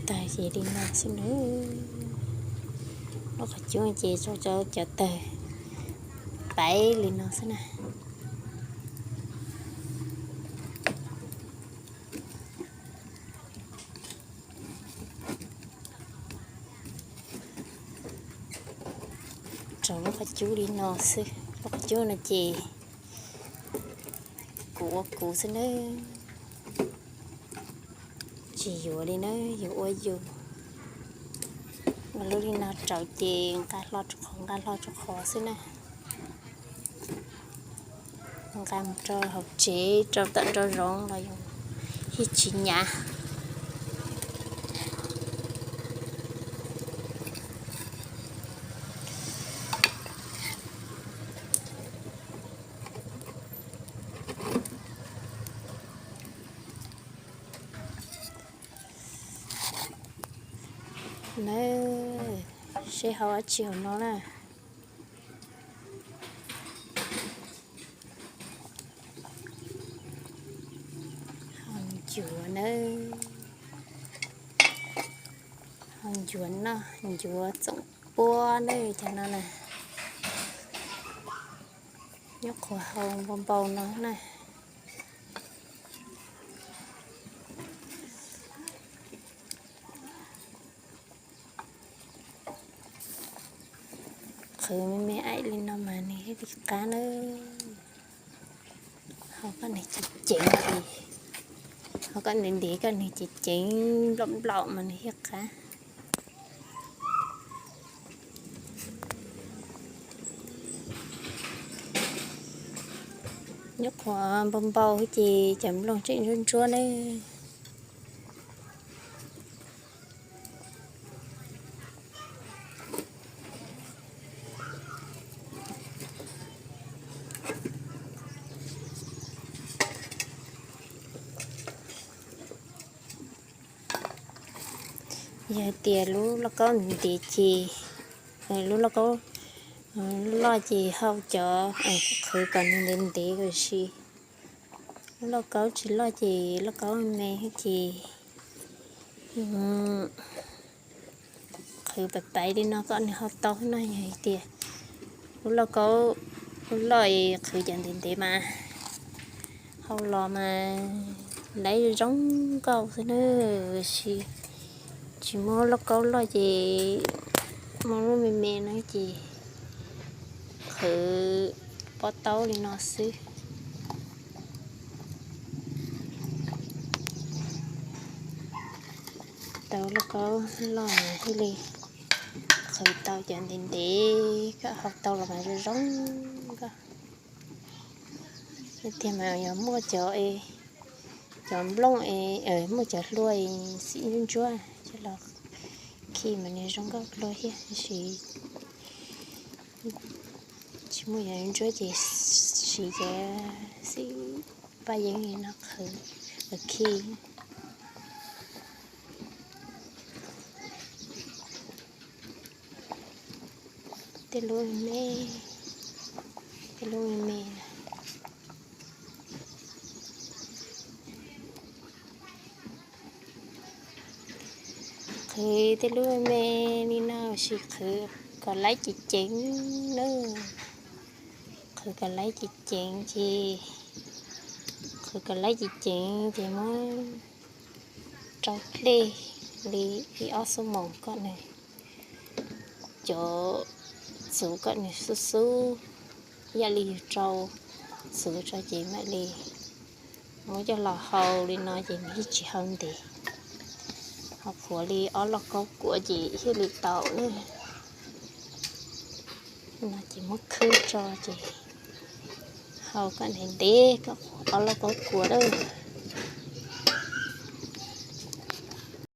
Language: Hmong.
Tawg ces li no xwb na. Lub qhov cub ces rau cov tawg paiv li no xwb na. Rau lub qhov cub li no xwb. Lub qhov cub no ces kuv ua kuv xwb nawb. Tsis yuav li nawb, yus ua yus. Ua lub li no rau ces nqa hlo rau qhov, nqa hlo rau qhov xwb na. Nqa mus rau hauv tsev, rau tom nraum zoov los yus thiaj tsis hnyav. Nawb, seb hau dab tsi hauv no na. Hau ncuav nawb, hau ncuav noj, ncuav txoom puab nawb cov no na. Nyob qhuav hau npau npau no na. Qhwv me me aim li no mas nws thiaj li qab nawb. Hau kom nws ceev ceev, hau kom nws ntev ntev, kom nws ceev ceev nplaum nplaum mas nws thiaj qab. Nyob qhuav npau npau ces cov nplooj tseem ntsuab ntsuab nawb. Yog hais tias lub lauj kaub ntev ntev ces, lub lauj kaub loj ces hau cov, qhwv kom nws ntev ntev kom si. Lub lauj kaub tsis loj ces lauj kaub me ces qhwv pais pais li no kom nws hau tau no. Yog hais tias lub lauj kaub loj es qhwv cov ntev ntev mas hau los mas laib zoo nkauj xwb na. Tsis, tsis muaj lauj kaub loj ces muaj lub me me no ces qhwv pob taub li no xwb. Tau lauj kaub loj thiaj li qhwv tau cov ntev ntev, kom hau tau los mas zoo zoo nkauj. Tiag mas yog muaj cov, cov nplooj es muaj cov hlua xim ntsuab ntsuab coj los khi mas nws zoo nkauj dua thiab, tab sis tsis muaj cov ntsuab ces siv cov xim paj yeeb li no qhwv khi. Tej lub me, tej lub me me. Qhwv tej lub me me li no sis qhwv kom laib ceev ceev nawb. Qhwv kom laib ceev ceev ces, qhwv kom laib ceev ceev ces muab rau dlej li ib ob xuab moos kom nws, cov txuv kom nws xub xub, yam li yus rau txuv tso ces mam li muab coj los hau li no ces nws thiaj tsis hau ntev. Hau qhuav li ob lauj kaub kuav ces thiaj li tau na. No ces muab khwb tso ces hau kom ntev ntev kom ob lauj kaub kuav lawm.